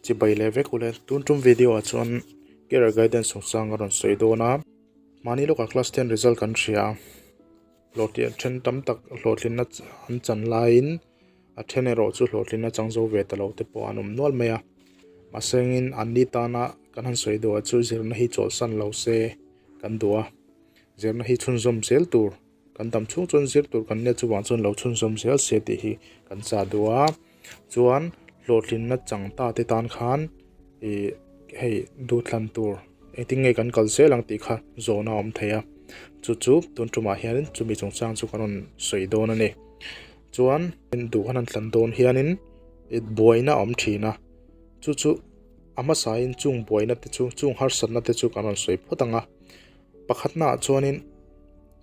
Chibai leh vek ule, tun tum video ah chuan career guidance chungchang a rawn sawi dawn a, mahni lawkah class ten result kan hria a, hlawhtliah then tam tak hlawhtlinna an chan laiin a then erawh chu hlawhtlinna chang zo ve ta lo te pawh an awm nual mai a, mahse engin anni tana kan han sawi duh ah chu zirna hi chawlhsan lo se kan duh a, zirna hi chhunzawm zel tur. Kan dam chhung chuan zir tur kan nia chuvang chuan lo chhunzawm zel se tih hi kan chah duh a, chuan hlawhtlinna chang ta te tan khan ih hei duhthlan tur engtin nge kan kal zel ang tih kha zawhna a awm thei a, chu chu tun tumah hianin chumi chungchang chu kan rawn sawi dawn a ni. Chuan duh han thlan dawn hianin buaina a awm thin a, chu chu a hmasain chung buaina te chu chung harsatna te chu kan rawn sawi phawt ang a, pakhatnaah chuanin.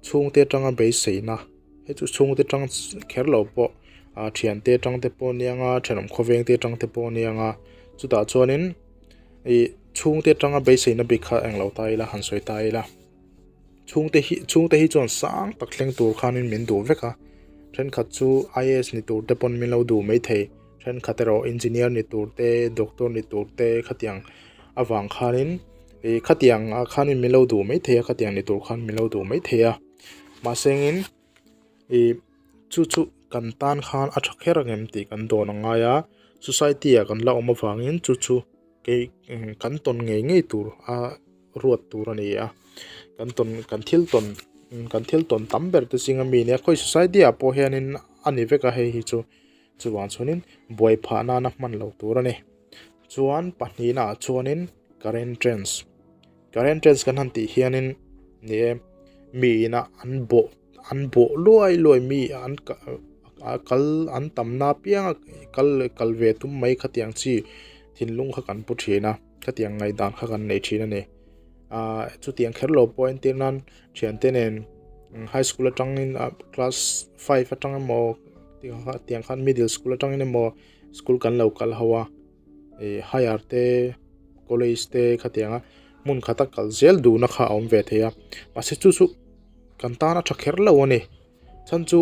Chhungte atanga beiseina, hei chu chhungte atang kher lo pawh ah thiante atang te pawh ania nga thenawm khawveng te atang te pawh ania nga chutah chuanin ih chhungte atanga beiseina bik kha englo ta ila han sawi ta ila chhungte hi chhungte hi chuan sang tak thleng tur khanin min duh vek a thenkhat chu I_A_S ni tur te pawn min lo duh maithei thenkhat erawh engineer ni tur te doctor ni tur te khatiang avang khanin ih khatiang ah khanin min lo duh maithei a khatiang ni tur khan min lo duh maithei a mahse engin ih chu chu kan tan khan a tha kher ang em tih kan dawn a ngai a society ah kan la awm avangin chu chu kei kan tawn ngei ngei tur a ruat tur a ni a kan tawn kan thil tawn kan thil tawn tam ber te zinga mi nia khawi society ah pawh hianin a ni vek a hei hi chu. Chuvang chuanin buai phah nana hman lo tur a ni. Chuan pahnihna ah chuanin current trends. Current trends kan han tih hianin ni e mi ina an bawh an bawh luai luai mi an kal an tamna apianga kal kal ve tum mai khatiang chi thinlung kha kan pu thin a khatiang ngaihdan kha kan nei thin a ni. Ahh chutiang kher lo pawh entir nan thiante nen high school atangin class five atang emaw tiang khan middle school atangin emaw school kan lo kal ho a ih higher te college te khatianga hmun khata kal zel duhna kha a awm ve thei a mahse chu chu kan tan a tha kher lo a ni chhan chu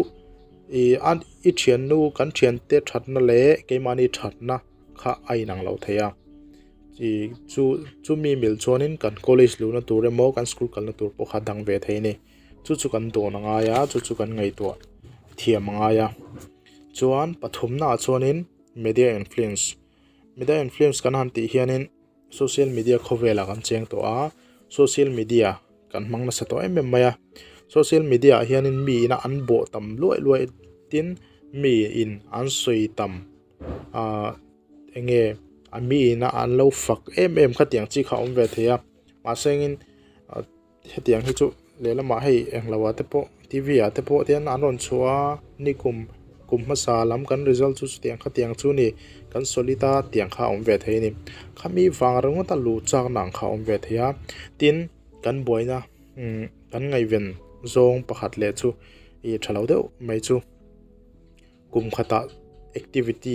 ih a i thiannu kan thiante thatna leh keimahni thatna kha a inang lo thei a ih chu chumi mil chuanin kan college luhna tur emaw kan school kalna tur pawh kha a dang ve thei a ni chu chu kan dawn a ngai a chu chu kan ngaihtuah thiam a ngai a chuan pathumna ah chuanin media influence media influence kan han tih hianin social media khawvelah kan cheng tawh a social media kan hmang nasa tawh em em mai a social media ah hianin mi ina an bawh tam luai luai tin mi in an sawi tam. Ahh eng nge a mi ina an lo fak em em khatiang chi kha a awm ve thei a mahse engin hetiang hi chu lehlamah hei englo ah te pawh t v ah te pawh hian an rawn chhuah a nikum kum hmasa lam kan result chu chutiang khatiang chu ni kan solid a tiang kha a awm ve thei a ni khami vang ringawt a luh chak na ang kha a awm ve thei a tin kan buaina umm kan ngaihven zawng pakhat leh chu ih tha lo deuh mai chu. Kum khatah activity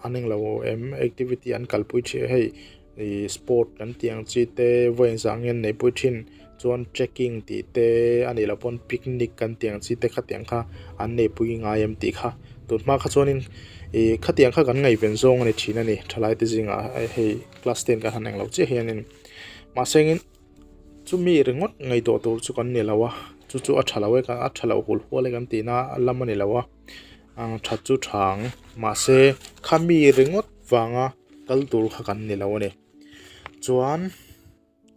an englo em activity an kalpui thin hei ih sport kan tih ang chi te vawiin zah nge an neihpui thin chuan trekking tih te a nih loh pawn picnic kan tih ang chi te khatiang kha an neihpui ngai em tih kha tun hma kha chuanin ih khatiang kha kan ngaihven zawng a ni thin a ni thalai te zingah hei class ten kan han englo chiah hianin mahse engin. Chumi ringawt ngaihtuah tur chu kan ni lo a, chu chu a tha lo e a tha lo hul hual e kan tihna lam a ni lo a, that chu tha ang mahse khami ringawt vanga kal tur kha kan ni lo a ni. Chuan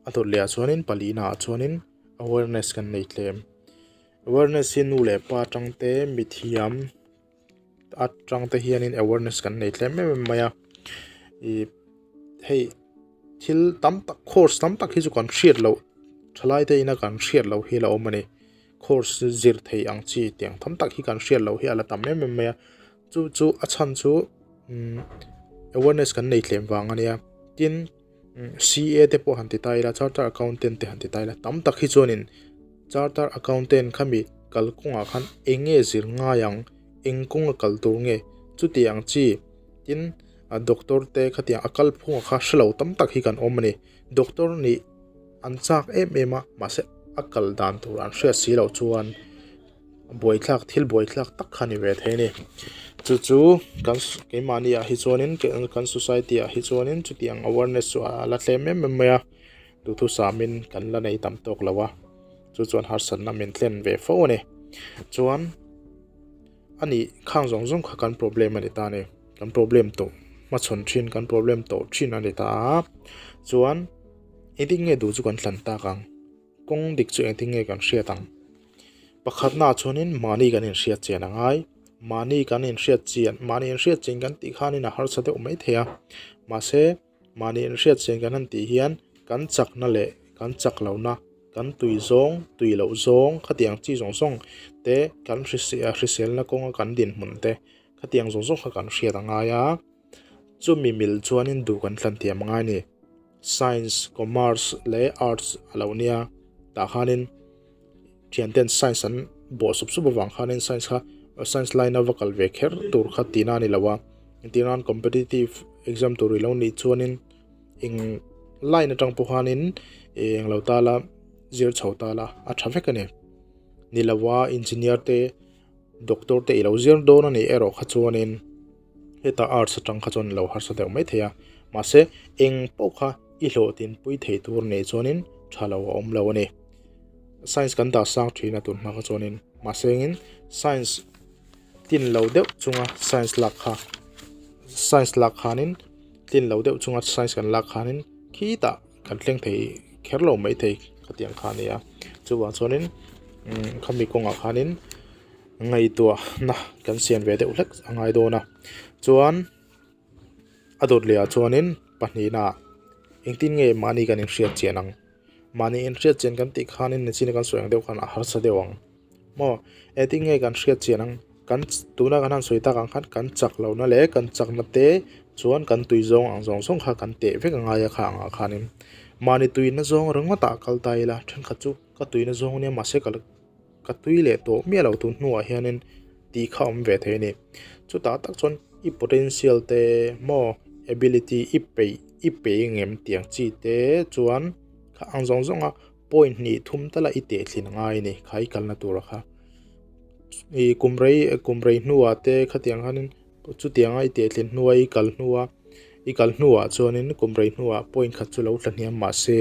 a dawt leh ah chuanin palina ah chuanin awareness kan nei tlem, awareness hi nu leh pa atang te mithiam atang te hianin awareness kan nei tlem em em mai a, ih hei. Thil tam tak course tam tak hi chu kan hriat loh thalai te ina kan hriat loh hi a la awm a ni course zir thei ang chi tiang tam tak hi kan hriat loh hi a la tam em em mai a chu chu a chhan chu umm awareness kan nei tlem vang a nia tin C_A te pawh han ti ta ila charter accountant te han ti ta ila tam tak hi chuanin charter accountant khami kalkawngah khan eng nge zir ngai ang eng kawnga kal tur nge chutiang chi tin. A doctor te khatiang a kal phungah kha hre lo tam tak hi kan awm a ni. Doctor nih an chak em em a, mahse a kal dan tur an hriat si loh chuan buaithlak thil buaithlak tak kha a ni ve thei a ni. Chu chu kan keimahni ah hi chuanin kan society ah hi chuanin chutiang awareness chu a la tlem em em mai a, duhthusamin kan la nei tam tawk lo a, chu chuan harsatna min thlen ve fo a ni. Chuan a nih khang zawng zawng kha kan problem a ni ta a ni, kan problem tawh hmachhawn thin kan problem tawh thin a ni ta a, chuan engtin nge duh chu kan thlan tak ang? Kawng dik chu engtin nge kan hriat ang? Pakhatnaah chuanin mahni kan inhriat chian a ngai. Mahni kan inhriat chian, mahni inhriat chian kan tih khanin a harsa deuh mai thei a. Mahse, mahni inhriat chian kan han tih hian kan chakna leh kan chak lohna, kan tui zawng, tui loh zawng khatiang chi zawng zawng te kan hriselna kawnga kan dinhmun te khatiang zawng zawng kha kan hriat a ngai a. Chumi mil chuanin duh kan thlan thiam a ngai a ni. Science, Commerce leh Arts a lo nia. Tah khanin thianten Science an bawh sup sup avang khanin Science kha Science line a va kal ve kher tur kha tihna a ni lo a. Engtir nan Competitive exam tur i lo nih chuanin eng line atang pawh khanin eng lo ta la zir chho ta la a tha vek a ni. Ni lo a Engineer te Doctor te i lo zir dawn a nih erawh kha chuanin Heta arts atang kha chuan lo harsa deuh mai thei a, mahse eng pawh kha i hlawhtinpui thei tur nei chuanin tha lo a awm lo a ni. Science kan dah sang thin a tun hma kha chuanin, mahse engin science tlin lo deuh chunga science lak kha science lak khanin tlin lo deuh chunga science kan lak khanin khitah kan thleng thei kher lo mai thei khatiang kha a ni a. Chuvang chuanin khami kawngah khanin Ngaihtuahna kan siam ve deuh hlek a ngai dawn a, chuan a dawt leh ah chuanin pahnihna engtin nge mahni kan inhriat chian ang, mahni inhriat chian kan tih khanin nichina kan sawi ang deuh khan a harsa deuh ang maw, engtin nge kan hriat chian ang, kan tuna kan han sawi tak ang khan kan chak lohna leh kan chakna te chuan kan tui zawng ang zawng zawng kha kan teh vek a ngai a kha angah khanin mahni tuina zawng ringawt ah kal ta ila thenkhat chu ka tuina zawng ania mahse ka Ka tui leh tawh miah lo tun hnuah hianin tih kha awm ve thei a ni. Chutah tak chuan i potential te maw ability i peih i peih engem tiang chi te chuan kha ang zawng zawng a point hnih thum tal a i teh thlin a ngai a ni kha i kalna tura kha. I kum rei kum rei hnuah te khatiang khanin chutianga i teh thlin hnua i kal hnua i kal hnuah chuanin kum rei hnuah point khat chu lo tla hniam mahse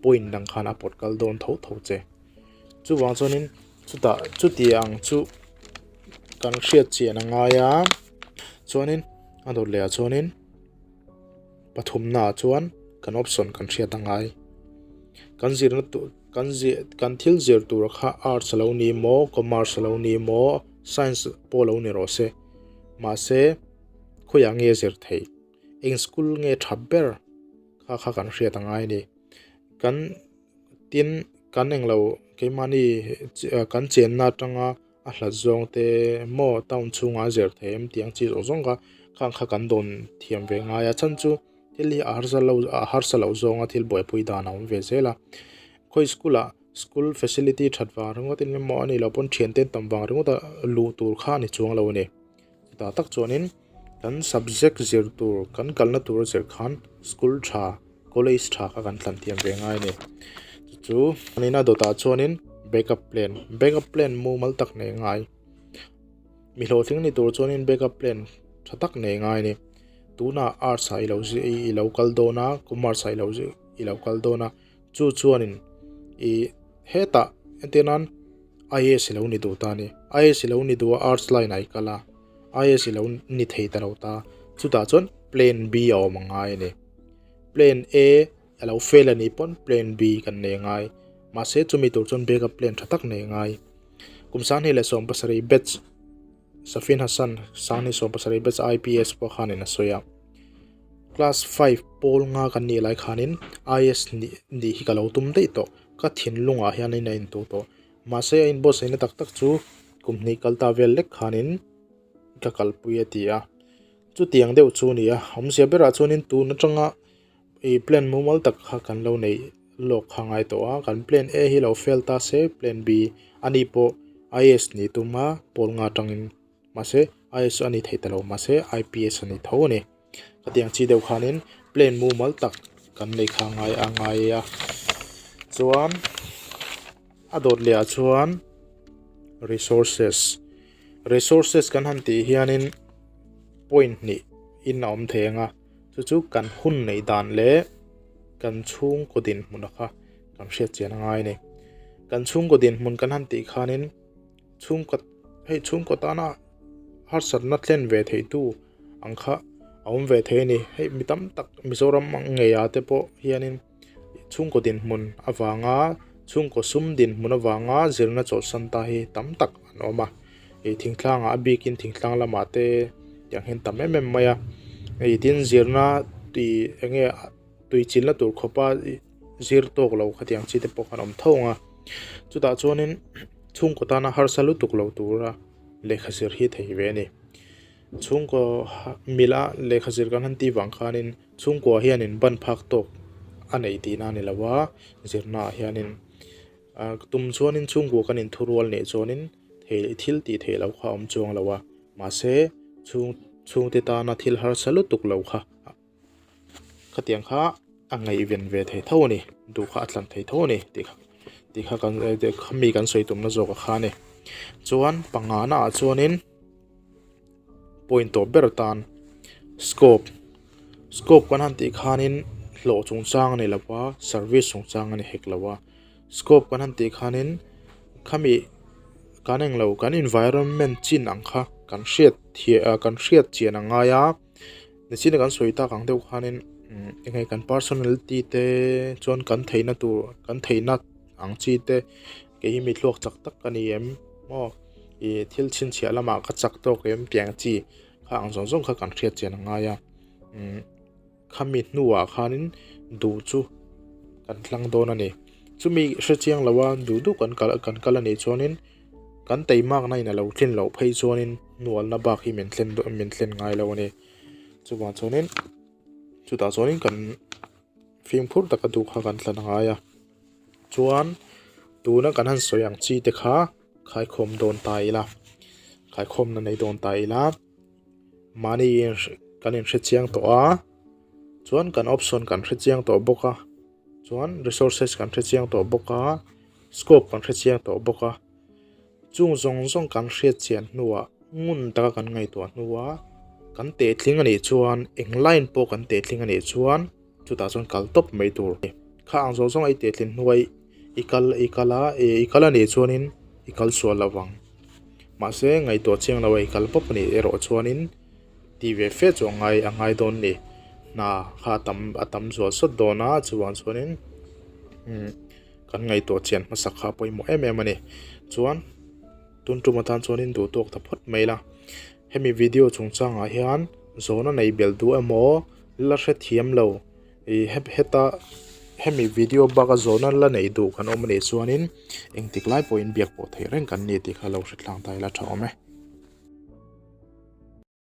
point dang khan a pawt kal dawn tho tho che. Chuvang chuanin chutah chuti ang chu kan hriat chian a ngai a, chuanin a dawt leh ah chuanin pathumna ah chuan kan option kan hriat a ngai. Kan zirna tur kan zir kan thil zir tur kha arts a lo ni maw commerce a lo ni maw science pawh lo ni rawh se mahse khawiah nge zir theih eng school nge tha ber kha kha kan hriat a ngai a ni. Kan Tin, kan englo keimahni kan chenna atanga a hlat zawng te maw town chhungah a zir thei em tih ang chi zawng zawng kha khang kha kan dawn thiam ve ngai a chhan chu thil hi a harsa lo a harsa loh zawnga thil buaipui dan a awm ve zel a khawi school ah school facility that vang ringawt in emaw a nih loh pawn thiante an tam vang ringawt a luh tur kha a ni chuang lo a ni chutah tak chuanin. Kan subject zir tur, kan kalna tur a zir khan school tha, college tha kha kan thlan thiam ve ngai a ni. Chu chu anina dawtah chuanin backup plan, backup plan mumal tak nei ngai. Mi hlawhtling ni tur chuanin backup plan tha tak nei ngai a ni. Tunah arts ah i lo i lo kal dawn a, commerce ah i lo i lo kal dawn a, chu chuanin i hetah entir nan IAS i lo ni duh ta a ni. IAS i lo ni duh a arts line ah i kal a. IS i lo ni thei ta lo ta. Chutah chuan plan B a awm a ngai a ni. Plan A a lo fail a nih pawn plan B kan nei a ngai. Mahse chumi tur chuan backup plan tha tak nei a ngai. Kum 2017 batch Safin Hassan 2017 batch IPS pawh khanin a sawi a. Class 5 pawl nga kan nih lai khanin IS nih nih hi ka lo tum daih tawh. Ka thinlungah hianin a intuh tawh. Mahse a inbuatsaihna tak tak chu kum hnih kal ta vel lek khanin ka kalpui a ti a. Chutiang deuh chu a ni a, awmzia berah chuanin tun atanga ih plan mumal tak kha kan lo neih lawk kha ngai tawh a, kan plan A hi lo fail ta se plan B a ni pawh IAS nih tum a pawl nga atangin mahse IAS chu a ni thei ta lo mahse IPS a ni tho a ni. Khatiang chi deuh khanin plan mumal tak kan nei kha ngai a ngai a chuan a dawt leh ah chuan resources. Resources kan han tih hianin point hnih in a awm thei ang a, chu chu kan hun neih dan leh kan chhungkaw dinhmun a kha kan hriat chian a ngai a ni. Kan chhungkaw dinhmun kan han tih khanin chhungkaw hei chhungkaw tana harsatna thlen ve theih tu ang kha a awm ve thei a ni. Hei mi tam tak Mizoram ngeiah te pawh hianin chhungkaw dinhmun avanga chhungkaw sum dinhmun avanga zirna chawlhsan ta hi tam tak an awm a. Ih thingtlangah a bikin thingtlang lamah te tiang hian tam em em mai a. Ih tin zirna tih eng nge tui chinna tur khawpa zir tawk lo khatiang chi te pawh khan awm tho ang a. Chutah chuanin chhungkaw tana harsa lutuk lo tura lehkha zir hi thei ve a ni. Chhungkaw mila lehkha zir kan han tih vang khanin chhungkua hianin ban phak tawk a neih tihna a ni lo a, zirnaah hianin ah tum chuanin chhungkua kan inthurual nih chuanin thei thil tih theih loh kha a awm chuang lo a, mahse chhung chhungte tana thil harsa lutuk lo kha. Khatiang kha a ngaihven ve thei tho a ni, duh kha a tlan thei tho a ni tih kha tih kha kan mi kan sawi tumna zawk a kha a ni. Chuan pangana ah chuanin point tawp ber atan scope, scope kan han tih khanin hlawh chungchang a ni lo va, service chungchang a ni hek lo a, scope kan han tih khanin khami kan englo kan environment chin ang kha kan hriat thiah kan hriat chian a ngai a. Nichina kan sawi tak ang deuh khanin eng nge kan personality te chuan kan theihna tur kan theihna ang chi te kei hi mi thluak chak tak ka ni em maw ih thil chhinchhiah lamah ka chak tawk em tih ang chi kha ang zawng zawng kha kan hriat chian a ngai a umm khami hnuah khanin duh chu kan tlang dawn a ni chumi hre chiang lo a duh duh kan kal kan kal a nih chuanin. Kan teimakna in a lo tlin loh phei chuanin hnualna bak hi min thlen dawn min thlen ngai lo a ni. Chuvang chuanin chutah chuanin kan fimkhur taka duh kha kan thlan a ngai a. Chuan tuna kan han sawi ang chi te kha khaikhawm dawn ta ila, khaikhawmna nei dawn ta ila mahni kan inhre chiang tawh a, chuan kan option kan hre chiang tawh bawk a, chuan resources kan hre chiang tawh bawk a. Scope kan hre chiang tawh bawk a, chung zawng zawng kan hriat chian hnuah ngun taka kan ngaihtuah hnuah kan tehtling a nih chuan eng line pawh kan tehtling a nih chuan chutah chuan kal tawp mai tur a ni. Kha ang zawng zawng a i tehtlin hnuah i kal i kal a i kal a nih chuanin i kal sual lo vang. Mahse ngaihtuah chiang lo a i kal pawp a nih erawh chuanin ti ve fe chu a ngai a ngai dawn a ni. Hna kha a tam a tam zual sawt dawn a chuvang chuanin umm. Kan ngaihtuah chian hmasak kha a pawimawh em em a ni. Chuan tun tum atan chuanin duh tawk ta phawt mai la. Hemi video chungchangah hian zawhna nei belh duh emaw la hrethiam lo ih heta hemi video baka zawhna la neih duh kan awm a nih chuanin engtik lai pawhin biak pawh theih reng kan ni tih kha lo hre tlang ta ila tha awm e.